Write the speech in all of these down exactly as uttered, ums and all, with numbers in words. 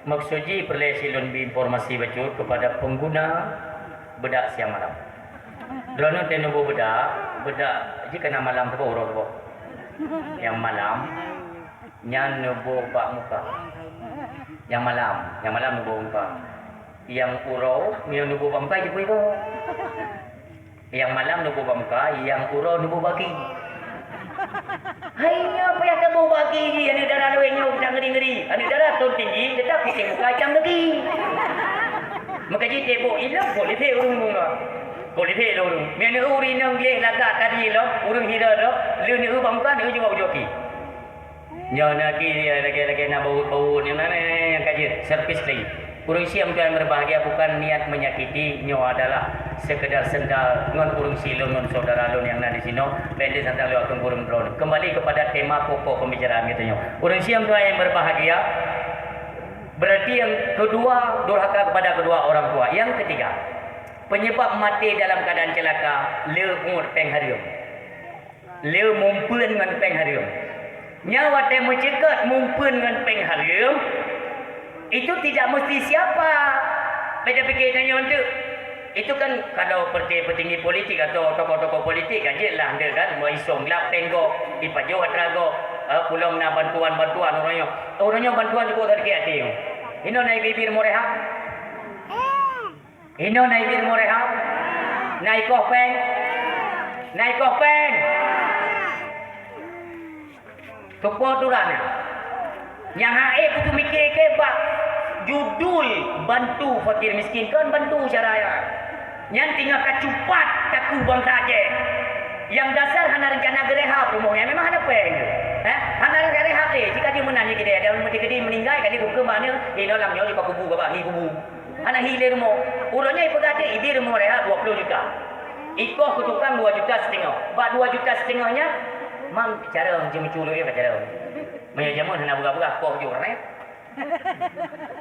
Maksud jih peureulée silôn bri informasi bacut kepada pengguna beudak siang malam. Droeneuh teuh neuboh beudak, beudak jih kana malam teuboh, uroe teuboh. Nyang malam, nyan neuboh bak muka. Nyang malam, nyang malam neuboh muka. Nyang uroe, meunyoe neuboh bak muka, jipui boh. Nyang malam neuboh bak muka, nyang uroe neuboh bak gaki. Hai nyoe payah taboh bak gaki jih, aneuk dara lawét nyoe, tak ngeri-ngeri. Aneuk dara thon tinggi, teutap putih muka, hitam gaki. Maka jih teuboh ilong, boh lipék ureueng muka. Boh lipék lé ureueng. Meunyoe ureueng inong gleh lagak tadi lom, ureueng hira lom, lheueh neueu bak muka, neueu jih bak ujoe gaki. Nyoe na ki lagée-lagée na baut-baut nyang na nyang ka jeuet, servis lagi. Ureueng syiek meutuah nyang berbahagia, bukan niat menyakiti, nyoe adalah sekedar sendal ngon ureueng syiek lôn ngon saudara lôn nyang na di sinoe, pendek sendal lewat ureueng droeneuh. Kembali kepada tema pokok pembicaraan kita nyoe. Ureueng syiek meutuah nyang berbahagia, berarti yang kedua durhaka kepada kedua orang tua. Yang ketiga, penyebab mati dalam keadaan celaka, le ngon péng hareuem. Le mumpeuen ngon péng hareuem. Nyan watée meuceukat mumpeuen ngon péng hareuem, itu tidak mesti siapa. Beda pikir tanyoe tu. Itu kan kalau peutinggi-peutinggi politik atau tokoh-tokoh politik kan jeuet lah ndeuk kan, meuisong glab péng gob, ipajoh atra gob, eh, pulang na bantuan-bantuan ureueng nyoe. Ureueng nyoe bantuan cukup sakét até. Inoe na ibi-ibi rumoh rehab. Inoe na ibi rumoh rehab? Na ikoh péng? Na ikoh péng? Tupo aturan nyan. Nyang hase kutu miké ke bak judul bantu fakir miskin, kon bantu cara nyan. Nyan tinggai ka cupat takue bansa Aceh. Nyang dasar hana rencana geurehab rumoh nyan, memang hana péng. Eh? Hana rencana rehab lé, jika jih meunan jih keudeh, dan meuti-keudi meuninggai, kali huköm bak aneuk, inoe lam nyoe jipakubu, babah hi kubu. Hana hi lé rumoh. Uroe nyoe ipeugah deh, ibi rumoh rehab dua ploh juta. Ikoh keu tukang dua juta siteungoh. Bak dua juta siteungoh nyan, mang carông jimeucue lé ka carông. Meunyoe jameun hana beugah-beugah, koh ju rep.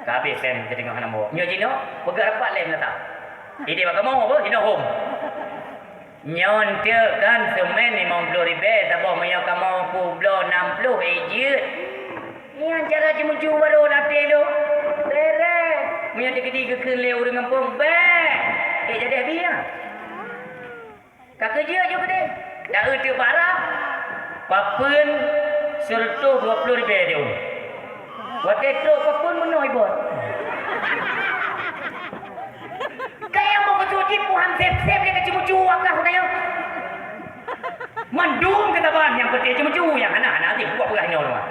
Ka habéh péng siteungoh hana mawök. Nyoe jinoe, peugah rapat lé meunata. Ideh bak kamoe apa? Inoe hom. Nyoe enteuk kan seumén limong ploh ribèe saboh, meunyoe kamoe peubloe nam ploh, eh, jeuet. Nyan cara jimeucue barô lam até lôn. Bèrèh. Meunyoe teukeudi geukheun lé ureueng gampông, bèk. Eh, jadeh bie nyan. Ka keujeuet ju keudeh. Daeu teuk bara. Papeuen seureutôh dua ploh ribèe di ureueng. Watèe trok papeuen meunoe ibot. Kayang meukeusut jih puhan sép-sép lé keuceumeucue akah geutanyoe. Mandum keutaban nyang peuté ceumeucue nyang hana-hana jih buet peugah inoe rumoh.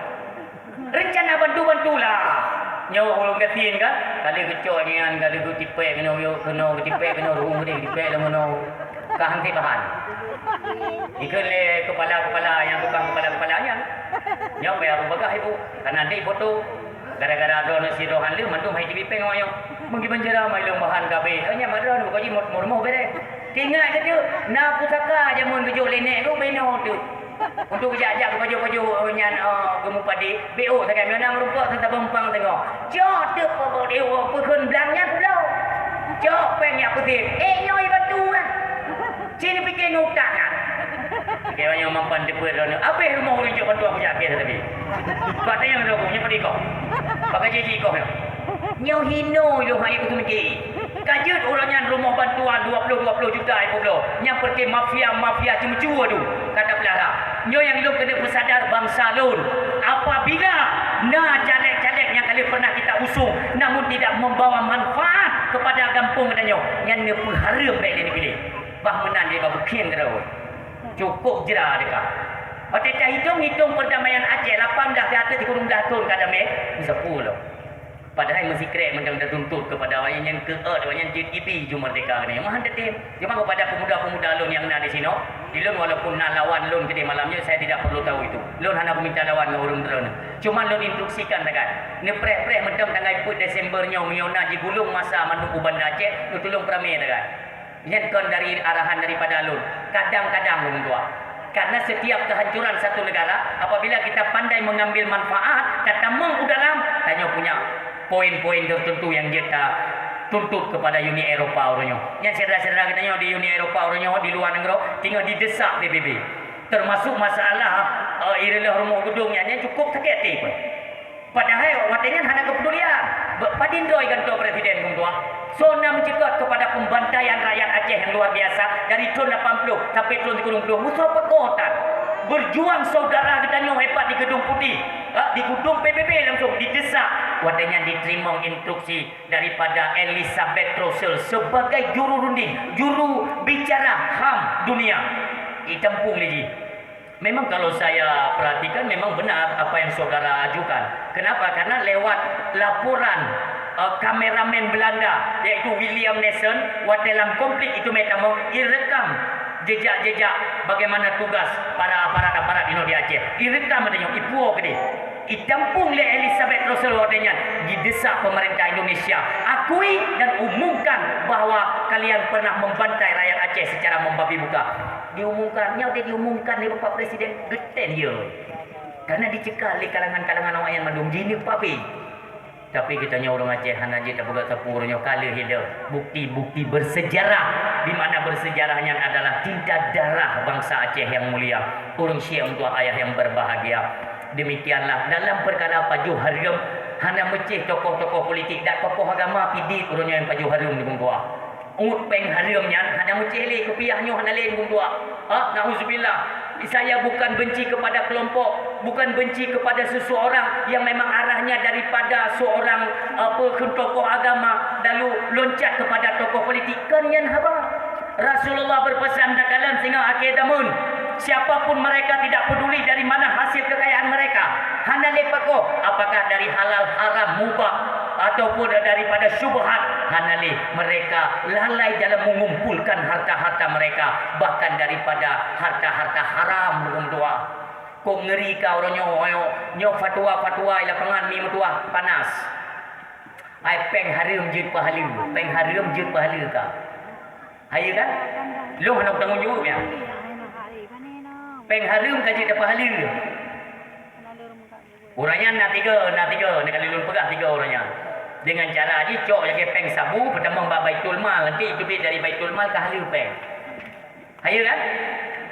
Reuncana bantu-bantu lah. Nyoe ureueng gasien kan, ka lheueh geucok nyan, ka lheueh geutipék keunoe, keunoe geutipék keunoe, ruhueng geudeh geutipék lam keunoe. Ka han sép bahan. Ikheun lé keupala-keupala nyang tukang keupala-keupala nyan. Nyoe payah peubagah ibu, kana deh foto. Gara-gara droeneuh sidroe han lheueh mandum hai jibi péng awak nyoe. Meugi banjara mai lôn bahan ka abéh. Nyan mak droeneuh buka jih mot-, mot rumoh béreh. Teuingat keu teuk, na pusaka jameun geujok lé nèk geuh binoe teuk. Untuk geujak-jak geupajoh-pajoh nyan, eh, geumupadé, B O sagai meunang rumpok seutabong pang teungoh. Cok teuk pokok deuh peukeuen blang nyan pulo. Cok péng nyan peusim. Eh, nyoe bantu kan. Ci neupiké ngon utak nyan. Keu nyoe mampan teupeu droeneuh. Abéh rumoh ureueng jok bantuan kujak akhé teubi. Bak tanyong droe nyoe padum ikoh. Bak gaji jih ikoh nyoe. Nyoe hinoe lôn hai kuteumiké. Ka jeuet uroe nyan rumoh bantuan dua ploh, dua ploh juta ipeubloe. Nyang peureté mafia-mafia ceumeucue tu ka tapeulara. Nyoe nyang lôn keuneuk peusadar bansa lôn. Apabila na caleg-caleg nyang ka lheueh pernah kita usung, namun tidak membawa manfaat kepada gampông geutanyoe, nyan neupeuhareuem bèk lé neupiléh. Bah meunan lé babukhieng keudroe. Cukôp jra teuka. Watèe tahitông-hitông peurdamaian Aceh lapan blah siat sikureueng blah thôn ka damé, meusapeue lom. Padahai meusikrek mantong tatuntut keupada awaknyan nyang keu ôt awaknyan jeuet ibi ju merdeka keunoe. Meuhan teutem. Cuma keupada pemuda-pemuda lôn nyang na di sinoe, di lôn walaupun na lawan lôn keudeh malam nyoe, saya tidak perlu tahu itu. Lôn hana kuminta lawan ngon ureueng droeneuh. Cuma lôn instruksikan sagai. Neupreh-preh mantong tanggai peuet Desember nyoe, meunyoe na jigulong massa mandum u Banda Aceh, neutulông peuramé sagai. Nyan kon dari arahan daripada lôn. Kadang-kadang lôn dua. Karena setiap kehancuran satu negara, apabila kita pandai mengambil manfaat, tatamong u dalam, tanyoe punya poin-poin tertentu nyang jeuet tatuntut kepada Uni Eropa uroe nyoe. Nyan syedara-syedara geutanyoe di Uni Eropa uroe nyoe, di luwa nanggroe, teungoh didesak P B B. Termasuk masalah, eh, ireuloh rumoh geudong nyan, nyan cukup sakét até pun. Padahai watée nyan hana keupedulian. Be-, padindroe gantoe presiden, Teungku. Soe na meucikot kepada pembantaian rakyat Aceh yang luar biasa dari tahun lapan puluh sampai tahun sikureueng ploh. Musoh peukoh tan. Berjuang saudara geutanyoe hebat di Gedung Putih, ha, di gedung P B B langsung didesak. Watée nyan diteurimong instruksi daripada Elizabeth Russell sebagai juru runding, juru bicara HAM dunia. Itampung lé jih. Memang kalau saya perhatikan, memang benar apa yang saudara ajukan. Kenapa? Karena lewat laporan, eh, kameramen Belanda, yaitu William Nelson, watée lam konflik itu meutamong, irekam jejak-jejak bagaimana tugas para aparat-aparat inoe di Aceh. Irekam, katanya, ipuo keudeh. Itampung lé Elizabeth Russell watée nyan, didesak pemerintah Indonesia, akui dan umumkan bahwa kalian pernah membantai rakyat Aceh secara membabi buta. Diumumkan, nyoe diumumkan lé Bapak Presiden, geten ye. Karena dicekal lé kalangan-kalangan awak nyan mandum, jineuk pabé. Tapi geutanyoe ureuëng Aceh hana jeuet tapeugah sapeue, ureuëng nyoe ka lheueh hilang. Bukti-bukti bersejarah, di mana bersejarah nyan adalah tinta darah bangsa Aceh yang mulia, ureuëng syik meutuah ayah yang berbahagia. Demikianlah dalam perkara pajoh hareuem, hana meucéh tokoh-tokoh politik dan tokoh agama pih dit ureuëng nyoe nyang pajoh hareuem di Bungkua. Ngut péng hareuem nyan hana meucéh lé, rupiah nyoe hana lé Bungkua. Ha, nauzubillah. Saya bukan benci kepada kelompok, bukan benci kepada seseorang yang memang arahnya daripada seorang, apa, tokoh agama lalu loncat kepada tokoh politik. Kon nyan haba. Rasulullah berpesan, takalon singoh akhé zaman, siapapun mereka, tidak peduli dari mana hasil kekayaan mereka, hana lé pakoh, apakah dari halal, haram, mubah, ataupun daripada syubhat, hana lé, mereka lalai dalam mengumpulkan harta-harta mereka, bahkan daripada harta-harta haram, ureuëng tuha. Kok ngeri ka uroe nyoe, nyoe fatwa-fatwa i lapangan mi meutuah panas. Ai péng hareuem jeuet pahala, péng hareuem jeuet pahala ka. Hai kan? Lôn hana tanggung jaweueb nyan. Péng hareuem ka jeuet pahala. Ureuëng nyan na tiga, na tiga, na kali lôn peugah tiga ureuëng nyan. Dengan cara jicok lagée péng sabu, peutamong bak Baitul Mal, nanti iteubiet dari Baitul Mal ka hala péng. Hai kan?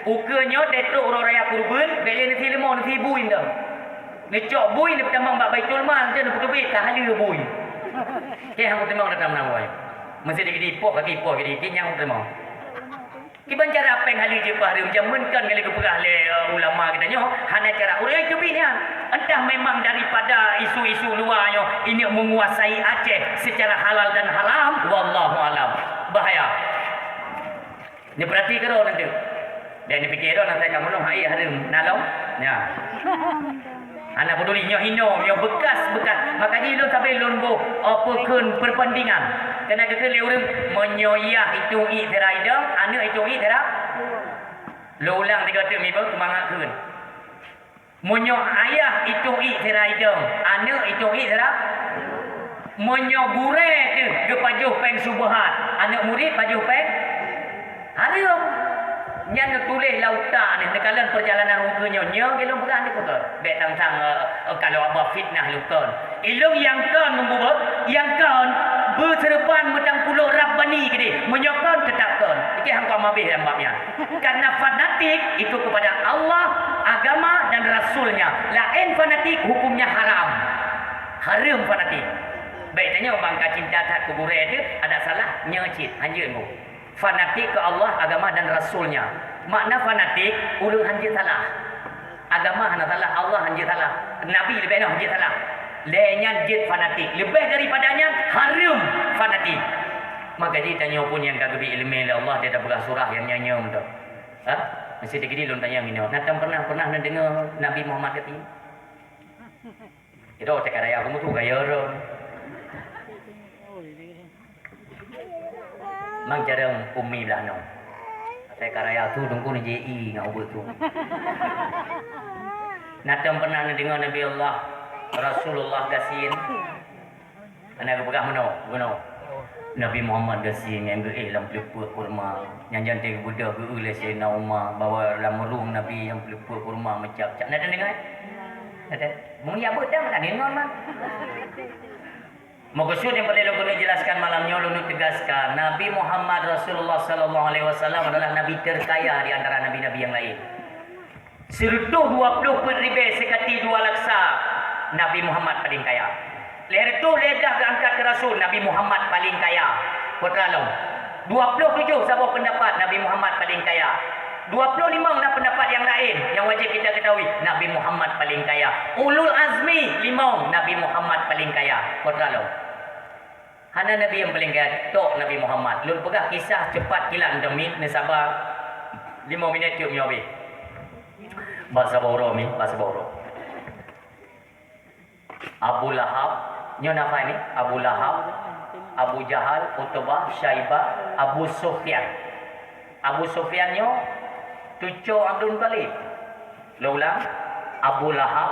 Ukeue nyoe teutrok uroe raya kurban, bék lé neusie leumô, neusie bui nyoe. Neucok bui neupeutamong bak Baitul Mal, nanti neupeutubiet ka hala bui. Keh hana teurimong datang meunan woe. Meusti digidi poh kaki poh gidi, keh nyang teurimong. Kiban cara péng hala jeuet pahala, jameun kan kali geupeugah lé, eh, ulama geutanyoe, hana cara ureuëng teubiet nyan. Entah memang daripada isu-isu luwa nyoe ini menguasai Aceh secara halal dan haram, wallahu alam. Bahaya. Neupeurati keudroe nanti. Dan neupike droe nanti kamoe nyoe hai hareuem nalong. Nya. Hana peduli nyoe hinoe, nyoe bekas-bekas. Makajih lôn sabe lôn boh, oh, peukheun perbandingan. Keuneuk geukheun lé ureuëng, meunyoe yah itong ié sira idong, aneuëk itong ié sira. Lôn ulang tiga teuk mi beuh, seumangat kheun. Meunyoe ayah itong ié sira idong, aneuëk itong ié sira. Meunyoe gurée teuh geupajoh péng syubhat, aneuëk murit pajoh péng hareuem. Nyan neutuléh lam utak nyoe, neukalon peurjalanan ukeue nyoe, nyoe keu lôn peugah nyoe, bék tang-tang, eh, eh, kalau haba fitnah lôn kon. Ilôn nyang kon meubeuet, nyang kon beuseureban meutangkulok Rabbani keudeh. Meunyoe kon, teutap kon. Ikeh hangkau mabeh lam bab nyan. Karena fanatik itu kepada Allah, agama, dan Rasulnya. Laén fanatik, hukumnya haram. Hareuem fanatik. Bék tanyoe bang ka cinta that keu gurée teuh, adak salah, nyoe cit, hanjeuet bu. Fanatik keu Allah, agama dan Rasulnya. Makna fanatik, ureuëng hanjeuet salah. Agama hana salah, Allah hanjeuet salah. Nabi leubeh nyoe hanjeuet salah. Lé nyan jeuet fanatik. Leubeh daripada nyan, hareuem fanatik. Maka jih tanyoe pun nyang ka geubri iéleumé lé Allah, dia tapeugah surah nyang nyoe-nyoe tu. Ha? Meusti gidi lôn tanyong inoe. Na tam pernah, pernah neudeungoe Nabi Muhammad kati? Itu cakap raya aku mutu gaya orang. Mang jarang umi belah nyoe. Asai ka raya tu dengku ni J I ngon ubeuet tu. Na tam pernah neudeungoe Nabi Allah, Rasulullah gasien. Hana geupeugah meunoe, meunoe. Nabi Muhammad gasien nyang geuéh lam peuleupeuk kurma. Nyang jan teuh geubeudôh geu-eu lé Saidina Umar bahwa lam rueng Nabi nyang peuleupeuk kurma meucab-cab. Na tam deungoe? Na tam. Meunyo beuet dah, meunan ngon man. Meukeusud nyang peureulée lôn keuneuk jelaskan malam nyoe, lôn teugaskan, Nabi Muhammad Rasulullah sallallahu alaihi wasallam adalah nabi terkaya di antara nabi-nabi nyang laén. Sireutôh dua ploh peuet ribée sikati dua laksa Nabi Muhammad paling kaya. Lheuh reutôh lheuh gah geuangkat keu rasul, Nabi Muhammad paling kaya. Putra lôn. Dua ploh tujoh saboh peundapat Nabi Muhammad paling kaya. Dua ploh limong na peundapat nyang laén nyang wajéb kita ketahui, Nabi Muhammad paling kaya. Ulul azmi limong, Nabi Muhammad paling kaya. Putra lôn. Hana nabi nyang paling kaya, tok Nabi Muhammad. Lôn peugah kisah cepat kilat demi neusaba lima minit cuk miyueb. Basa bauro mi, basa bauro. Abu Lahab, nyoe nafai ni, Abu Lahab, Abu Jahal, Utbah, Syaibah, Abu Sufyan. Abu Sufyan nyoe cuco Abdul Muthalib. Lôn ulang, Abu Lahab,